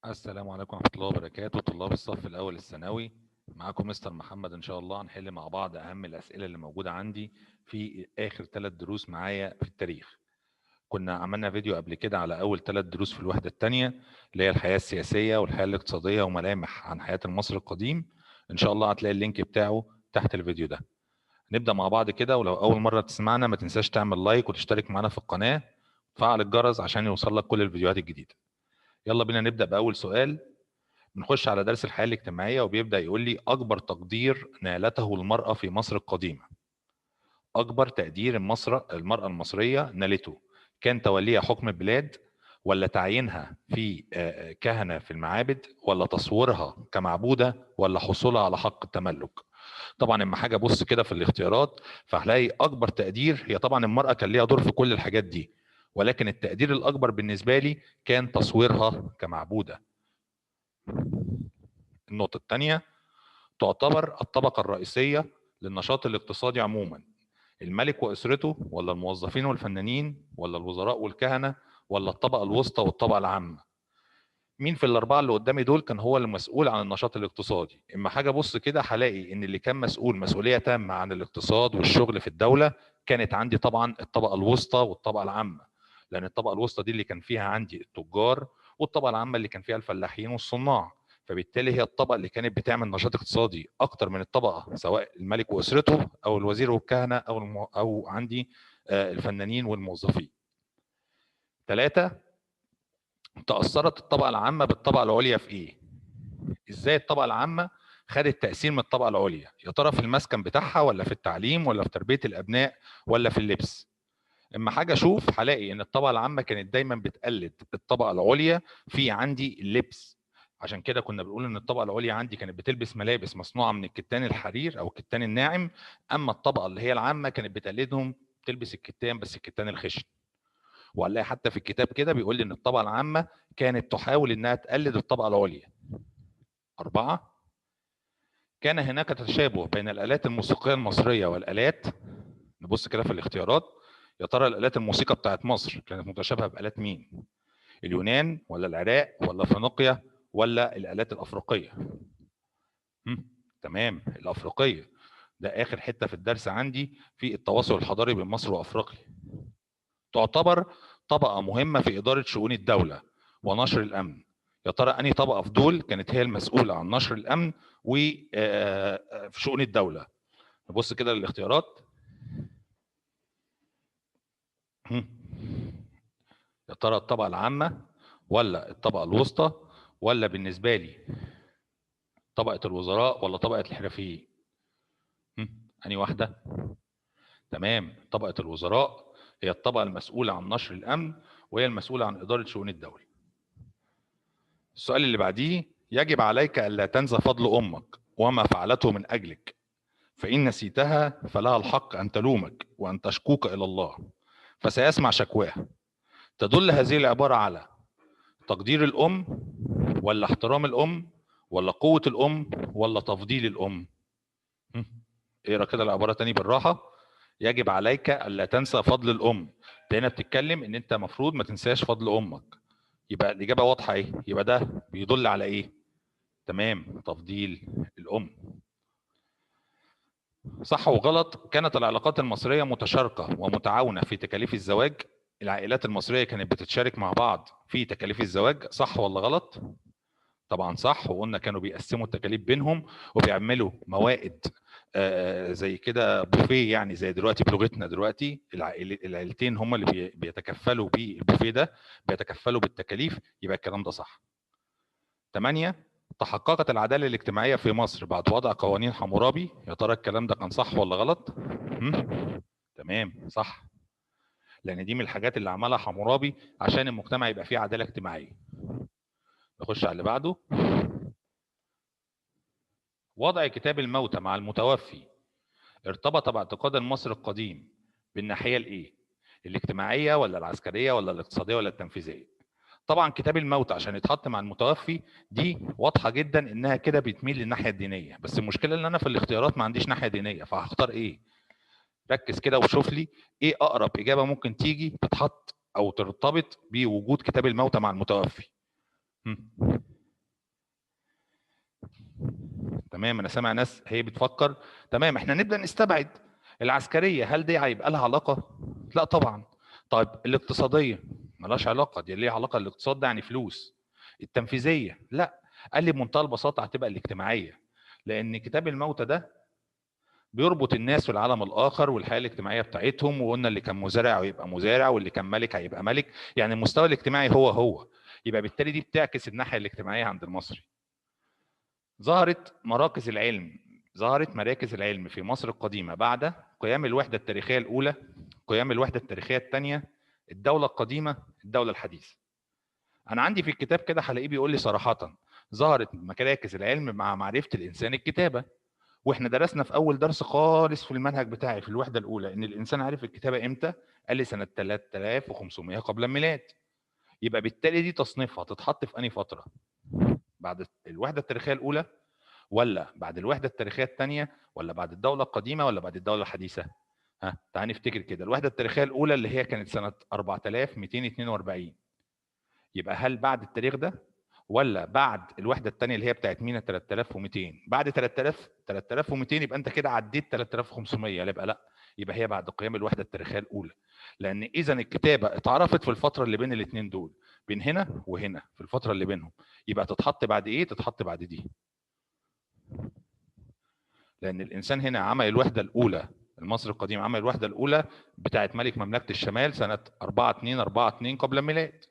السلام عليكم ورحمة الله وبركاته. طلاب الصف الأول الثانوي، معاكم مستر محمد. إن شاء الله هنحل مع بعض أهم الأسئلة اللي موجودة عندي في آخر 3 دروس معايا في التاريخ. كنا عملنا فيديو قبل كده على أول 3 دروس في الوحدة الثانية اللي هي الحياة السياسية والحياة الاقتصادية وملامح عن حياة المصري القديم. إن شاء الله هتلاقي ال link بتاعه تحت الفيديو ده. نبدأ مع بعض كده، ولو أول مرة تسمعنا ما تنساش تعمل like وتشترك معانا في القناة وتفعل الجرس عشان يوصل لك كل الفيديوهات الجديدة. يلا بينا نبدأ بأول سؤال. بنخش على درس الحياة الاجتماعية، وبيبدأ يقول لي أكبر تقدير نالته المرأة في مصر القديمة. أكبر تقدير المرأة المصرية نالته كان توليها حكم البلاد، ولا تعيينها في كهنة في المعابد، ولا تصويرها كمعبودة، ولا حصولها على حق التملك؟ طبعا اما حاجة بص كده في الاختيارات فهلاقي أكبر تقدير هي طبعا المرأة كان ليها دور في كل الحاجات دي، ولكن التقدير الأكبر بالنسبة لي كان تصويرها كمعبودة. النقطة الثانية، تعتبر الطبقة الرئيسية للنشاط الاقتصادي عموما الملك وأسرته، ولا الموظفين والفنانين، ولا الوزراء والكهنة، ولا الطبقة الوسطى والطبقة العامة؟ مين في الأربعة اللي قدامي دول كان هو المسؤول عن النشاط الاقتصادي؟ إما حاجة بص كده هلاقي إن اللي كان مسؤول مسؤولية تامة عن الاقتصاد والشغل في الدولة كانت عندي طبعا الطبقة الوسطى والطبقة العامة، لأن الطبقة الوسطى دي اللي كان فيها عندي التجار، والطبقة العامة اللي كان فيها الفلاحين والصناع، فبالتالي هي الطبقة اللي كانت بتعمل نشاط اقتصادي أكتر من الطبقة سواء الملك وأسرته أو الوزير والكهنة أو عندي الفنانين والموظفين. 3، تأثرت الطبقة العامة بالطبقة العليا في إيه؟ إزاي الطبقة العامة خدت تأثير من الطبقة العليا؟ يا ترى في المسكن بتاعها، ولا في التعليم، ولا في تربية الأبناء، ولا في اللبس؟ اما حاجة اشوف هلاقي ان الطبقة العامة كانت دايما بتقلد الطبقة العليا في عندي اللبس، عشان كده كنا بنقول ان الطبقة العليا عندي كانت بتلبس ملابس مصنوعة من الكتان الحرير او الكتان الناعم، اما الطبقة اللي هي العامة كانت بتقلدهم تلبس الكتان بس الكتان الخشن. وهنلاقي حتى في الكتاب كده بيقول لي ان الطبقة العامة كانت تحاول انها تقلد الطبقة العليا. 4، كان هناك تشابه بين الالات الموسيقية المصرية والالات. نبص كده في الاختيارات، يا ترى الآلات الموسيقى بتاعت مصر كانت متشابهة بآلات مين؟ اليونان، ولا العراق، ولا فينيقيا، ولا الآلات الأفريقية؟ تمام، الأفريقية. ده آخر حتة في الدرس عندي في التواصل الحضاري بين مصر وأفريقيا. تعتبر طبقة مهمة في إدارة شؤون الدولة ونشر الأمن. يا ترى أنهي طبقة في دول كانت هي المسؤولة عن نشر الأمن وفي شؤون الدولة؟ نبص كده للاختيارات. يا ترى الطبقة العامة، ولا الطبقة الوسطى، ولا بالنسبة لي طبقة الوزراء، ولا طبقة الحرفيين؟ أنهي واحدة؟ تمام، طبقة الوزراء هي الطبقة المسؤولة عن نشر الأمن وهي المسؤولة عن إدارة شؤون الدولة. السؤال اللي بعديه، يجب عليك ألا تنسى فضل أمك وما فعلته من أجلك، فإن نسيتها فلها الحق أن تلومك وأن تشكوك إلى الله فسيسمع شكواه. تدل هذه العبارة على تقدير الأم، ولا احترام الأم، ولا قوة الأم، ولا تفضيل الأم؟ اقرا كده العبارة تاني بالراحة. يجب عليك ألا تنسى فضل الأم. ده هنا بتتكلم إن أنت المفروض ما تنساش فضل أمك. يبقى الإجابة واضحة إيه؟ يبقى ده بيدل على إيه؟ تمام، تفضيل الأم. صح وغلط، كانت العلاقات المصرية متشاركة ومتعاونة في تكاليف الزواج. العائلات المصرية كانت بتتشارك مع بعض في تكاليف الزواج، صح ولا غلط؟ طبعا صح، وقلنا كانوا بيقسموا التكاليف بينهم وبيعملوا موائد زي كده بوفيه، يعني زي دلوقتي بلغتنا دلوقتي العائلتين هم اللي بيتكفلوا بالبوفيه ده، بيتكفلوا بالتكاليف، يبقى الكلام ده صح. 8، تحققت العدالة الاجتماعية في مصر بعد وضع قوانين حمورابي. يا ترى الكلام ده كان صح ولا غلط؟ تمام، صح، لأن دي من الحاجات اللي عملها حمورابي عشان المجتمع يبقى فيه عدالة اجتماعية. نخش على اللي بعده. وضع كتاب الموتى مع المتوفي ارتبط باعتقاد المصري القديم بالناحية الإيه؟ الاجتماعية، ولا العسكرية، ولا الاقتصادية، ولا التنفيذية؟ طبعا كتاب الموت عشان يتحط مع المتوفي دي واضحة جدا انها كده بتميل للناحيه الدينية، بس المشكلة ان انا في الاختيارات ما عنديش ناحية دينية، فهختار ايه؟ ركز كده وشوف لي ايه اقرب اجابه ممكن تيجي تتحط او ترتبط بوجود كتاب الموتى مع المتوفي. تمام، انا سامع ناس هي بتفكر. تمام، احنا نبدا نستبعد العسكرية، هل دي هيبقى لها علاقة؟ لا طبعا. طيب الاقتصادية مالهاش علاقة، دي ليها علاقة الاقتصاد ده يعني فلوس. التنفيذية لا، قال لي بمنتهى البساطة هتبقى الاجتماعية، لان كتاب الموتى ده بيربط الناس والعالم الاخر والحياة الاجتماعية بتاعتهم، وقلنا اللي كان مزارع هيبقى مزارع واللي كان ملك هيبقى ملك، يعني المستوى الاجتماعي هو هو، يبقى بالتالي دي بتعكس الناحية الاجتماعية عند المصري. ظهرت مراكز العلم، ظهرت مراكز العلم في مصر القديمة بعد قيام الوحدة التاريخية الاولى، قيام الوحدة التاريخية الثانية، الدولة القديمة، الدولة الحديثة. انا عندي في الكتاب كده هلاقيه بيقول لي صراحة ظهرت مراكز العلم مع معرفة الانسان الكتابة، واحنا درسنا في اول درس خالص في المنهج بتاعي في الوحدة الاولى ان الانسان عرف الكتابة امتى؟ قال لي سنة 3500 قبل الميلاد. يبقى بالتالي دي تصنيفها تتحط في انهي فترة؟ بعد الوحدة التاريخية الاولى، ولا بعد الوحدة التاريخية الثانية، ولا بعد الدولة القديمة، ولا بعد الدولة الحديثة؟ ها تعال نفتكر كده. الوحدة التاريخية الاولى اللي هي كانت سنة 4242، يبقى هل بعد التاريخ ده ولا بعد الوحدة الثانية اللي هي بتاعت مينا 3200؟ بعد 3200 يبقى انت كده عديت 3500، لا يبقى لا، يبقى هي بعد قيام الوحدة التاريخية الاولى، لان اذا الكتابة اتعرفت في الفترة اللي بين الاثنين دول، بين هنا وهنا، في الفترة اللي بينهم، يبقى تتحط بعد ايه؟ تتحط بعد دي، لان الانسان هنا عمل الوحدة الاولى، المصري القديم عمل الوحدة الاولى بتاعت ملك مملكة الشمال سنة 4242 قبل الميلاد.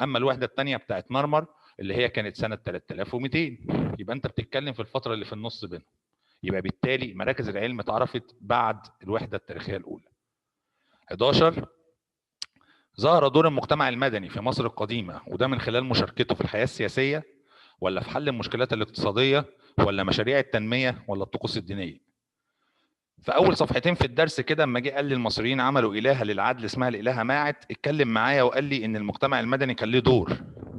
اما الوحدة الثانية بتاعت مرمر اللي هي كانت سنة 3200، يبقى انت بتتكلم في الفترة اللي في النص بينهم، يبقى بالتالي مراكز العلم اتعرفت بعد الوحدة التاريخية الاولى. 11 ظهر دور المجتمع المدني في مصر القديمة، وده من خلال مشاركته في الحياة السياسية، ولا في حل المشكلات الاقتصادية، ولا مشاريع التنمية، ولا الطقوس الدينية. في اول صفحتين في الدرس كده اما جه قال لي المصريين عملوا الهه للعدل اسمها الالهة ماعت، اتكلم معايا وقال لي ان المجتمع المدني كان ليه دور،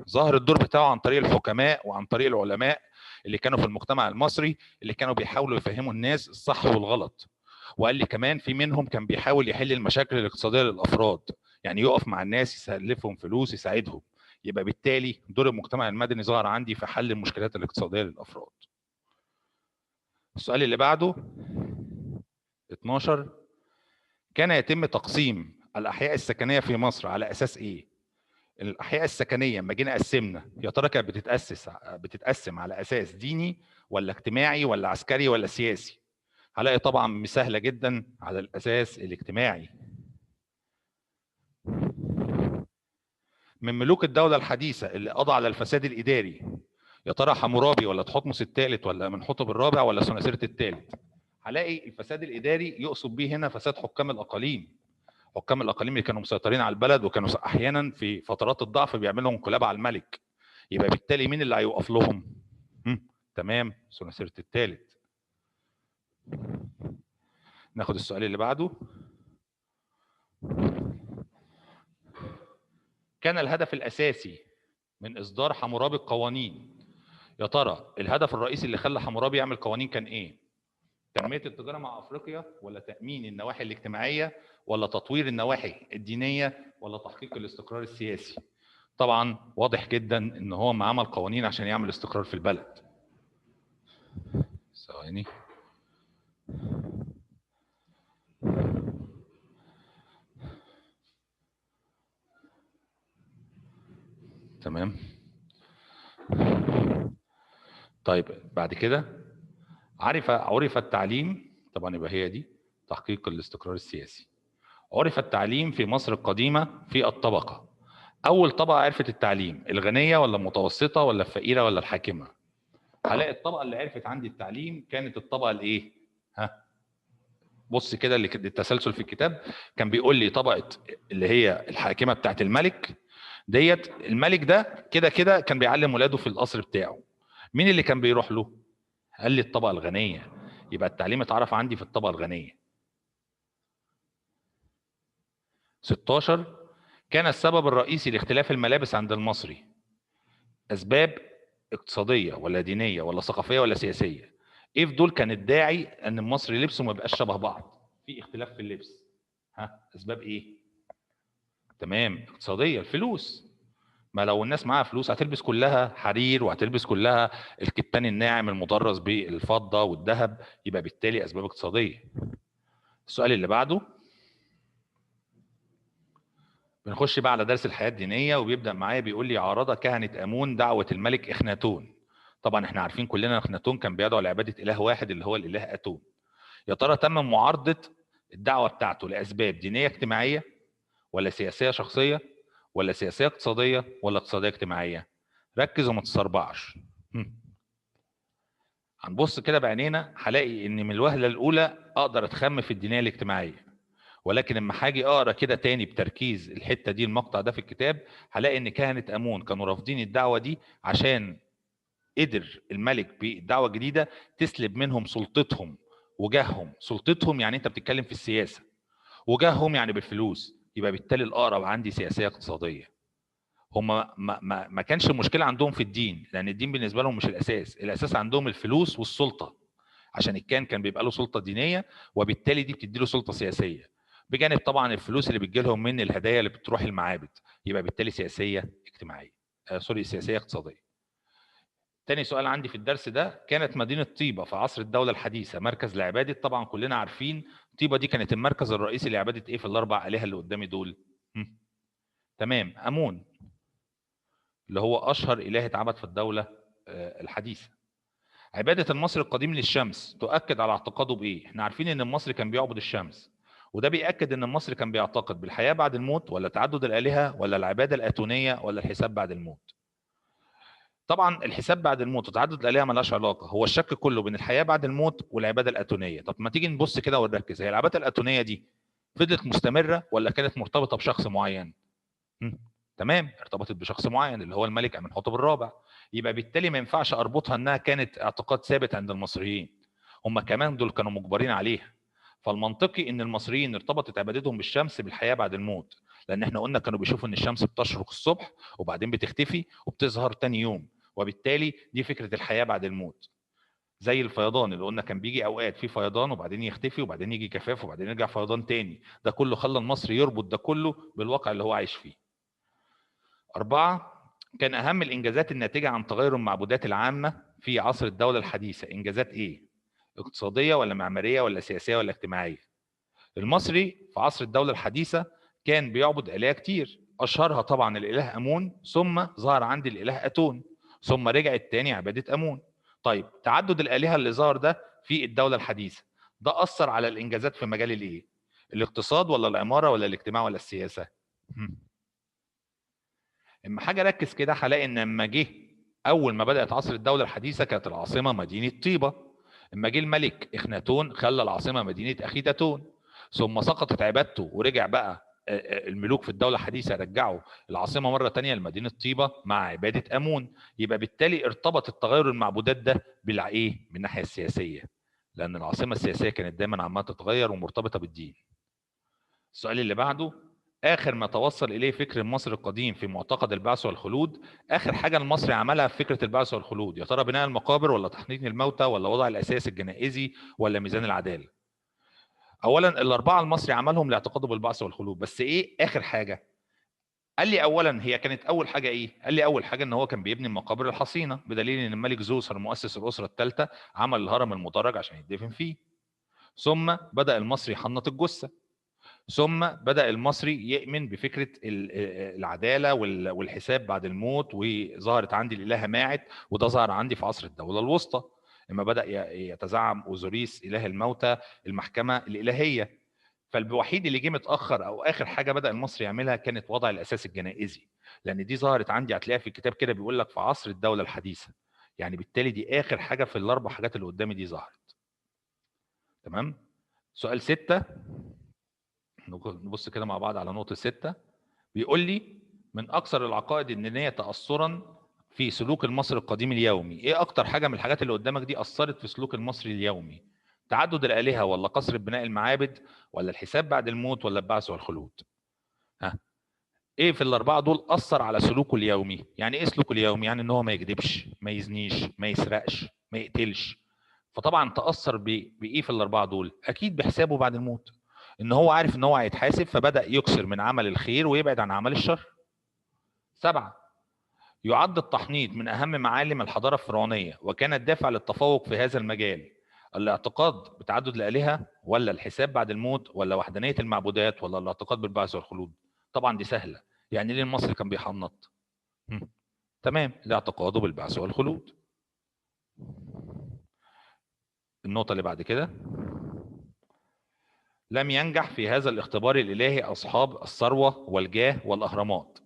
ظهر الدور بتاعه عن طريق الحكماء وعن طريق العلماء اللي كانوا في المجتمع المصري، اللي كانوا بيحاولوا يفهموا الناس الصح والغلط. وقال لي كمان في منهم كان بيحاول يحل المشاكل الاقتصادية للافراد، يعني يقف مع الناس يسلفهم فلوس يساعدهم، يبقى بالتالي دور المجتمع المدني ظهر عندي في حل المشكلات الاقتصادية للافراد. السؤال اللي بعده 12 كان يتم تقسيم الاحياء السكنية في مصر على اساس ايه؟ الاحياء السكنية لما جينا قسمنا يا ترى كانت بتتقسم على اساس ديني ولا اجتماعي ولا عسكري ولا سياسي؟ هلاقي طبعا سهلة جدا على الاساس الاجتماعي. من ملوك الدولة الحديثة اللي قضى على الفساد الاداري يا ترى حمورابي ولا تحتمس الثالث ولا منحوتب الرابع ولا سنسيرة الثالث؟ هلاقي الفساد الاداري يقصد به هنا فساد حكام الاقاليم، حكام الاقاليم اللي كانوا مسيطرين على البلد وكانوا احيانا في فترات الضعف بيعملوا انقلاب على الملك، يبقى بالتالي مين اللي هيوقف لهم؟ تمام، سنسيرة الثالث. ناخد السؤال اللي بعده. كان الهدف الاساسي من اصدار حمورابي القوانين، يا ترى الهدف الرئيسي اللي خلى حمورابي يعمل قوانين كان ايه؟ تنمية التجارة مع أفريقيا، ولا تأمين النواحي الاجتماعية، ولا تطوير النواحي الدينية، ولا تحقيق الاستقرار السياسي؟ طبعا واضح جدا إن هو ما عمل قوانين عشان يعمل استقرار في البلد. ثواني. تمام. طيب بعد كده عرف التعليم، طبعا يبقى هي دي تحقيق الاستقرار السياسي. عرف التعليم في مصر القديمة في الطبقة. أول طبقة عرفت التعليم، الغنية ولا المتوسطة ولا الفقيرة ولا الحاكمة؟ هلاقي الطبقة اللي عرفت عندي التعليم كانت الطبقة الإيه؟ ها؟ بص كده اللي التسلسل في الكتاب كان بيقول لي طبقة اللي هي الحاكمة بتاعت الملك ديت، الملك ده كده كده كان بيعلم ولاده في القصر بتاعه. مين اللي كان بيروح له؟ قال لي الطبقة الغنية، يبقى التعليم اتعرف عندي في الطبقة الغنية. 16 كان السبب الرئيسي لاختلاف الملابس عند المصري أسباب اقتصادية ولا دينية ولا ثقافية ولا سياسية؟ ايه في دول كان الداعي ان المصري لبسه ما بقاش شبه بعض؟ في اختلاف في اللبس. ها اسباب ايه؟ تمام، اقتصادية، الفلوس. ما لو الناس معاها فلوس هتلبس كلها حرير وهتلبس كلها الكتان الناعم المطرز بالفضه والذهب، يبقى بالتالي اسباب اقتصادية. السؤال اللي بعده بنخش بقى على درس الحياة الدينية، وبيبدا معايا بيقول لي عارض كهنة امون دعوه الملك اخناتون. طبعا احنا عارفين كلنا اخناتون كان بيدعو لعباده اله واحد اللي هو الاله اتون. يا ترى تم معارضة الدعوة بتاعته لاسباب دينية اجتماعية ولا سياسية شخصية ولا سياسية اقتصادية ولا اقتصادية اجتماعية؟ ركز وما تسربعش. هنبص كده بعينينا هلاقي ان من الوهله الاولى اقدر اتخم في الدينية الاجتماعية، ولكن اما هاجي اقرا كده تاني بتركيز الحتة دي المقطع ده في الكتاب هلاقي ان كهنة امون كانوا رافضين الدعوة دي عشان قدر الملك بالدعوة الجديدة تسلب منهم سلطتهم وجاههم. سلطتهم يعني انت بتتكلم في السياسة، وجاههم يعني بالفلوس، يبقى بالتالي الاقرب عندي سياسية اقتصادية. هم ما كانش المشكلة عندهم في الدين، لان الدين بالنسبة لهم مش الاساس، الاساس عندهم الفلوس والسلطة، عشان الكان كان بيبقى له سلطة دينية وبالتالي دي بتدي له سلطة سياسية، بجانب طبعا الفلوس اللي بتجي لهم من الهدايا اللي بتروح المعابد، يبقى بالتالي سياسية اجتماعية، sorry سياسية اقتصادية. تاني سؤال عندي في الدرس ده، كانت مدينة طيبة في عصر الدولة الحديثة مركز لعبادة، طبعا كلنا عارفين طيبة دي كانت المركز الرئيسي لعبادة ايه في الاربع آلهة اللي قدامي دول؟ تمام، امون اللي هو اشهر اله اتعبد في الدولة الحديثة. عبادة المصري القديم للشمس تؤكد على اعتقاده بايه؟ احنا عارفين ان المصري كان بيعبد الشمس، وده بيأكد ان المصري كان بيعتقد بالحياة بعد الموت ولا تعدد الآلهة ولا العبادة الأتونية ولا الحساب بعد الموت. طبعا الحساب بعد الموت وتعدد الآلهة مالهاش علاقة، هو الشك كله بين الحياة بعد الموت والعبادة الأتونية. طب ما تيجي نبص كده ونركز، هي العبادة الأتونية دي فضلت مستمرة ولا كانت مرتبطة بشخص معين؟ تمام، ارتبطت بشخص معين اللي هو الملك امنحتب الرابع، يبقى بالتالي ما ينفعش اربطها انها كانت اعتقاد ثابت عند المصريين، هم كمان دول كانوا مجبرين عليها. فالمنطقي ان المصريين ارتبطت عبادتهم بالشمس بالحياة بعد الموت، لان احنا قلنا كانوا بيشوفوا ان الشمس بتشرق الصبح وبعدين بتختفي وبتظهر تاني يوم، وبالتالي دي فكرة الحياة بعد الموت. زي الفيضان اللي قلنا كان بيجي اوقات في فيضان وبعدين يختفي وبعدين يجي جفاف وبعدين يرجع فيضان تاني، ده كله خلى المصري يربط ده كله بالواقع اللي هو عايش فيه. 4، كان اهم الانجازات الناتجة عن تغير المعبودات العامة في عصر الدولة الحديثة انجازات ايه؟ اقتصادية ولا معمارية ولا سياسية ولا اجتماعية؟ المصري في عصر الدولة الحديثة كان بيعبد الهه كتير، اشهرها طبعا الاله امون، ثم ظهر عندي الاله اتون، ثم رجعت تاني عباده امون. طيب تعدد الالهة اللي ظهر ده في الدولة الحديثة ده اثر على الانجازات في مجال الايه؟ الاقتصاد ولا العمارة ولا الاجتماع ولا السياسة؟ اما حاجة ركز كده هلاقي ان لما جه اول ما بدات عصر الدولة الحديثة كانت العاصمة مدينة طيبة، اما جه الملك اخناتون خلى العاصمة مدينة اخيتاتون، ثم سقطت عبادته ورجع بقى الملوك في الدولة الحديثة رجعوا العاصمة مرة ثانية لمدينة طيبة مع عباده امون، يبقى بالتالي ارتبط التغير المعبودات ده بالايه؟ من الناحية السياسية، لان العاصمة السياسية كانت دايما عماله تتغير ومرتبطة بالدين. السؤال اللي بعده، اخر ما توصل اليه فكر المصري القديم في معتقد البعث والخلود، اخر حاجة المصري عملها في فكرة البعث والخلود يا ترى بناء المقابر ولا تحنيط الموتى ولا وضع الاساس الجنائزي ولا ميزان العدالة؟ اولا الاربعة المصري عملهم لاعتقاده بالبعث والخلود، بس ايه اخر حاجة؟ قال لي اولا هي كانت اول حاجة ايه؟ قال لي اول حاجة ان هو كان بيبني المقابر الحصينه، بدليل ان الملك زوسر مؤسس الاسرة الثالثة عمل الهرم المدرج عشان يدفن فيه. ثم بدا المصري يحنط الجثة. ثم بدأ المصري يؤمن بفكرة العدالة والحساب بعد الموت، وظهرت عندي الإلهة ماعت، وده ظهر عندي في عصر الدولة الوسطى لما بدأ يتزعم أوزوريس إله الموتى المحكمة الإلهية. فالوحيد اللي جه متأخر أو آخر حاجة بدأ المصري يعملها كانت وضع الأساس الجنائزي، لأن دي ظهرت عندي هتلاقيها في الكتاب كده بيقول لك في عصر الدولة الحديثة، يعني بالتالي دي آخر حاجة في الأربع حاجات اللي قدامي دي ظهرت. تمام؟ سؤال 6، نبص كده مع بعض على نقطة 6، بيقول لي من أكثر العقائد الدينية تأثرا في سلوك المصري القديم اليومي، إيه أكتر حاجة من الحاجات اللي قدامك دي أثرت في سلوك المصري اليومي؟ تعدد الآلهة ولا قصر بناء المعابد ولا الحساب بعد الموت ولا البعث والخلود؟ ها، إيه في الأربعة دول أثر على سلوكه اليومي؟ يعني إيه سلوكه اليومي؟ يعني إن هو ما يكذبش، ما يزنيش، ما يسرقش، ما يقتلش. فطبعا تأثر بإيه في الأربعة دول؟ أكيد بحسابه بعد الموت، ان هو عارف ان هو هيتحاسب فبدا يكثر من عمل الخير ويبعد عن عمل الشر. 7، يعد التحنيط من أهم معالم الحضارة الفرعونية، وكان الدافع للتفوق في هذا المجال الاعتقاد بتعدد الآلهة، ولا الحساب بعد الموت، ولا وحدانية المعبودات، ولا الاعتقاد بالبعث والخلود؟ طبعا دي سهلة، يعني ليه المصري كان بيحنط؟ تمام، لاعتقاده بالبعث والخلود. النقطة اللي بعد كده، لم ينجح في هذا الاختبار الإلهي أصحاب الثروة والجاه والأهرامات.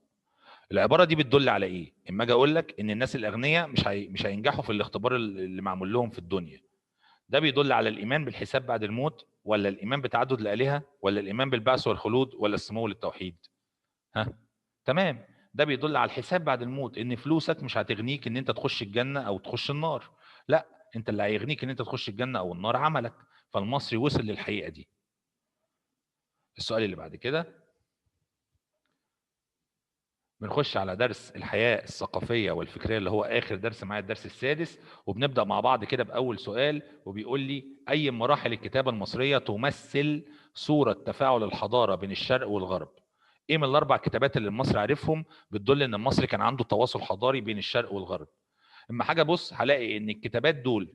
العبارة دي بتدل على إيه؟ إما أجي أقول لك إن الناس الأغنياء مش هينجحوا في الاختبار اللي معمول لهم في الدنيا. ده بيدل على الإيمان بالحساب بعد الموت، ولا الإيمان بتعدد الآلهة، ولا الإيمان بالبعث والخلود، ولا السمو للتوحيد؟ ها؟ تمام، ده بيدل على الحساب بعد الموت، إن فلوسك مش هتغنيك إن أنت تخش الجنة أو تخش النار، لا، أنت اللي هيغنيك إن أنت تخش الجنة أو النار عملك. فالمصري وصل للحقيقة دي. السؤال اللي بعد كده، بنخش على درس الحياة الثقافية والفكرية اللي هو آخر درس معايا، الدرس السادس، وبنبدأ مع بعض كده بأول سؤال، وبيقول لي أي مراحل الكتابة المصرية تمثل صورة تفاعل الحضارة بين الشرق والغرب؟ إيه من الأربع كتابات اللي المصري عارفهم بتدل إن المصري كان عنده تواصل حضاري بين الشرق والغرب؟ أما حاجة بص هلاقي إن الكتابات دول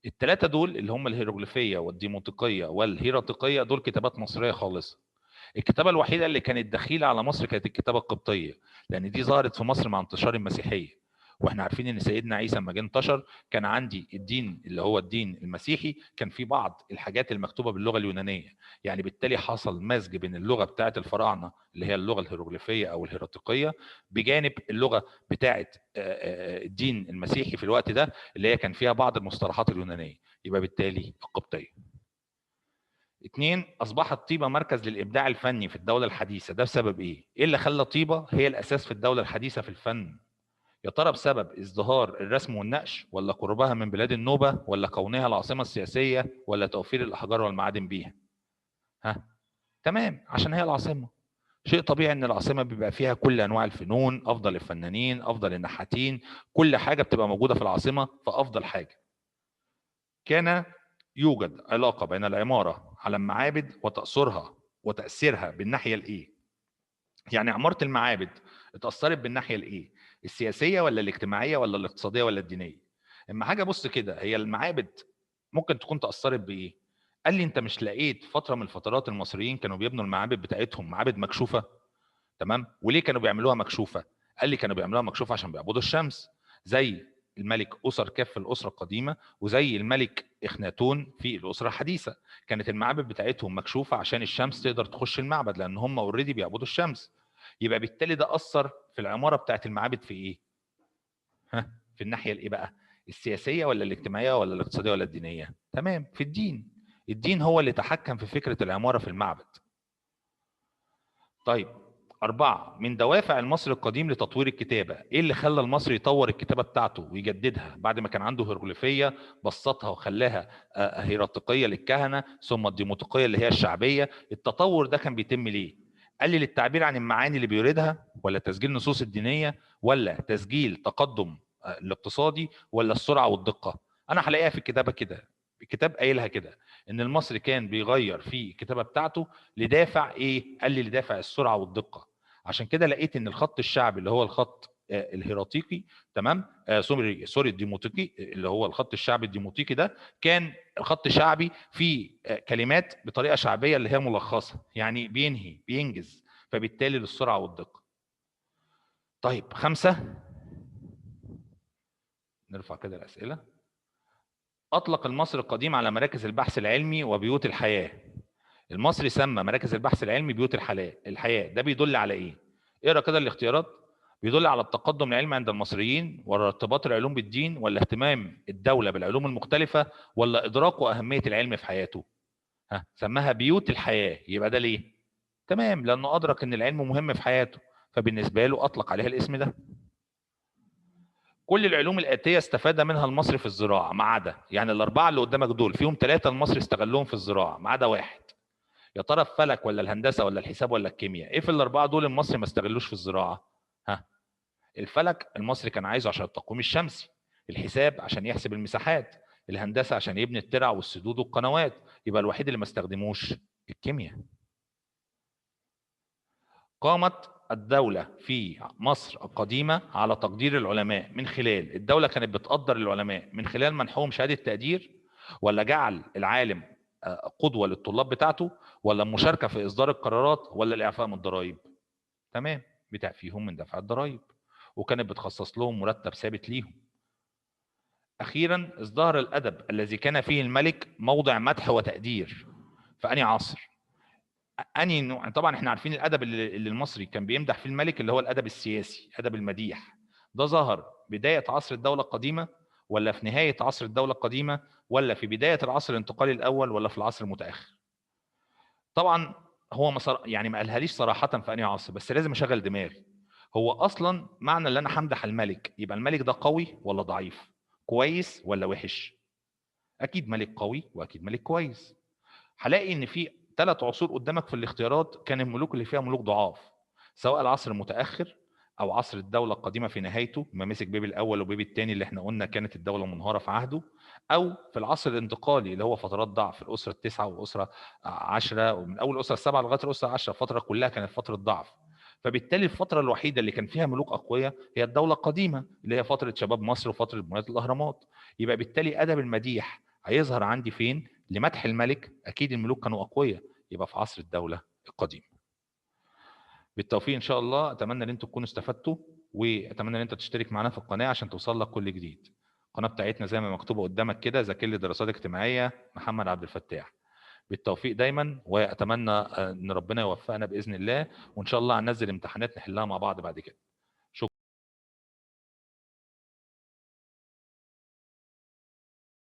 الثلاثة دول اللي هم الهيروغليفية والديموطيقية والهيراطيقية دول كتابات مصرية خالصة. الكتابة الوحيدة اللي كانت دخيلة على مصر كانت الكتابة القبطية، لأن دي ظهرت في مصر مع انتشار المسيحية، واحنا عارفين ان سيدنا عيسى لما جه انتشر كان عندي الدين اللي هو الدين المسيحي كان في بعض الحاجات المكتوبة باللغة اليونانية، يعني بالتالي حصل مزج بين اللغة بتاعة الفراعنة اللي هي اللغة الهيروغليفية أو الهيراطيقية بجانب اللغة بتاعة الدين المسيحي في الوقت ده اللي هي كان فيها بعض المصطلحات اليونانية، يبقى بالتالي القبطية. 2، أصبحت طيبة مركز للإبداع الفني في الدولة الحديثة، ده بسبب إيه؟ إيه اللي خلى طيبة هي الأساس في الدولة الحديثة في الفن؟ يا ترى بسبب ازدهار الرسم والنقش، ولا قربها من بلاد النوبة، ولا كونها العاصمة السياسية، ولا توفير الأحجار والمعادن بيها؟ ها؟ تمام، عشان هي العاصمة. شيء طبيعي إن العاصمة بيبقى فيها كل أنواع الفنون، أفضل الفنانين، أفضل النحاتين، كل حاجة بتبقى موجودة في العاصمة، فأفضل حاجة. كان يوجد علاقة بين العمارة على المعابد وتأثيرها بالناحية الإيه؟ يعني عمارة المعابد اتأثرت بالناحية الإيه؟ السياسية ولا الاجتماعية ولا الاقتصادية ولا الدينية؟ إما حاجة بص كده، هي المعابد ممكن تكون تأثرت بإيه؟ قال لي أنت مش لقيت فترة من الفترات المصريين كانوا بيبنوا المعابد بتاعتهم معابد مكشوفة؟ تمام؟ وليه كانوا بيعملوها مكشوفة؟ قال لي كانوا بيعملوها مكشوفة عشان بيعبدوا الشمس، زي الملك أسر كاف في الأسرة القديمة، وزي الملك إخناتون في الأسرة الحديثة. كانت المعابد بتاعتهم مكشوفة عشان الشمس تقدر تخش المعبد، لأن هم اوريدي بيعبدوا الشمس. يبقى بالتالي ده أثر في العمارة بتاعت المعابد في إيه؟ ها؟ في الناحية الإيه بقى؟ السياسية ولا الاجتماعية ولا الاقتصادية ولا الدينية؟ تمام، في الدين. الدين هو اللي تحكم في فكرة العمارة في المعبد. طيب، 4، من دوافع المصري القديم لتطوير الكتابة، إيه اللي خلى المصري يطور الكتابة بتاعته ويجددها بعد ما كان عنده هيروغليفية بسطها وخلاها هيراطيقية للكهنة، ثم الديموطيقية اللي هي الشعبية؟ التطور ده كان بيتم ليه؟ قال لي للتعبير عن المعاني اللي بيريدها، ولا تسجيل نصوص الدينية، ولا تسجيل تقدم الاقتصادي، ولا السرعة والدقة؟ أنا هلاقيها في الكتابة كده، الكتاب قايلها كده ان المصري كان بيغير في الكتابة بتاعته لدافع ايه؟ قال لي لدافع السرعة والدقه. عشان كده لقيت ان الخط الشعبي اللي هو الخط الهيراطيقي، تمام، sorry الديموطيقي، اللي هو الخط الشعبي الديموطيقي ده كان خط شعبي فيه كلمات بطريقة شعبية اللي هي ملخصه، يعني بينهي بينجز، فبالتالي للسرعه والدقه. طيب 5، نرفع كده الاسئلة. أطلق المصري القديم على مراكز البحث العلمي وبيوت الحياة. المصري سمى مراكز البحث العلمي بيوت الحياة، ده بيدل على إيه؟ اقرأ كده الاختيارات. بيدل على التقدم العلمي عند المصريين، ولا ارتباط العلوم بالدين، ولا اهتمام الدولة بالعلوم المختلفة، ولا إدراكه أهمية العلم في حياته؟ ها، سماها بيوت الحياة، يبقى ده ليه؟ تمام، لأنه أدرك إن العلم مهم في حياته، فبالنسبة له أطلق عليها الاسم ده. كل العلوم الآتية استفاد منها المصري في الزراعة ما عدا، يعني الأربعة اللي قدامك دول فيهم 3 المصري استغلهم في الزراعة ما عدا واحد. يا ترى الفلك ولا الهندسة ولا الحساب ولا الكيمياء؟ إيه في الأربعة دول المصري ما استغلوش في الزراعة؟ ها، الفلك المصري كان عايزه عشان التقويم الشمسي، الحساب عشان يحسب المساحات، الهندسة عشان يبني الترع والسدود والقنوات، يبقى الوحيد اللي ما استخدموش الكيمياء. قامت الدولة في مصر القديمة على تقدير العلماء من خلال، الدولة كانت بتقدر العلماء من خلال منحهم شهادة تقدير، ولا جعل العالم قدوة للطلاب بتاعته، ولا المشاركة في إصدار القرارات، ولا الإعفاء من الضرائب؟ تمام، بتعفيهم من دفع الضرائب، وكانت بتخصص لهم مرتب ثابت ليهم. أخيرا ازدهر الأدب الذي كان فيه الملك موضع مدح وتقدير في أنهي عصر؟ أنهي نوع؟ طبعا احنا عارفين الأدب اللي المصري كان بيمدح فيه الملك اللي هو الأدب السياسي، أدب المديح. ده ظهر بداية عصر الدولة القديمة، ولا في نهاية عصر الدولة القديمة، ولا في بداية العصر الانتقالي الأول، ولا في العصر المتأخر؟ طبعا هو يعني ما قالهاليش صراحة في أنهي عصر، بس لازم أشغل دماغي. هو أصلا معنى اللي أنا همدح الملك يبقى الملك ده قوي ولا ضعيف، كويس ولا وحش؟ أكيد ملك قوي وأكيد ملك كويس. هلاقي إن في 3 عصور قدامك في الاختيارات كان الملوك اللي فيها ملوك ضعاف، سواء العصر المتأخر أو عصر الدولة القديمة في نهايته ما مسك بيبي الأول وبيبي الثاني اللي احنا قلنا كانت الدولة منهارة في عهده، أو في العصر الانتقالي اللي هو فترات ضعف، الأسرة التسعة والأسرة 10، ومن أول الأسرة السبعة لغاية الأسرة 10، الفترة كلها كانت فترة ضعف. فبالتالي الفترة الوحيدة اللي كان فيها ملوك أقوياء هي الدولة القديمة اللي هي فترة شباب مصر وفترة بناية الأهرامات. يبقى بالتالي أدب المديح هيظهر عندي فين؟ لمدح الملك، أكيد الملوك كانوا أقوياء، يبقى في عصر الدولة القديمة. بالتوفيق إن شاء الله، أتمنى إن أنتم تكونوا استفدتوا، وأتمنى إن أنت تشترك معانا في القناة عشان توصل لك كل جديد. القناة بتاعتنا زي ما مكتوبة قدامك كده، ذاكر لي دراسات اجتماعية محمد عبد الفتاح. بالتوفيق دايما، وأتمنى إن ربنا يوفقنا بإذن الله، وإن شاء الله هننزل امتحانات نحلها مع بعض بعد كده.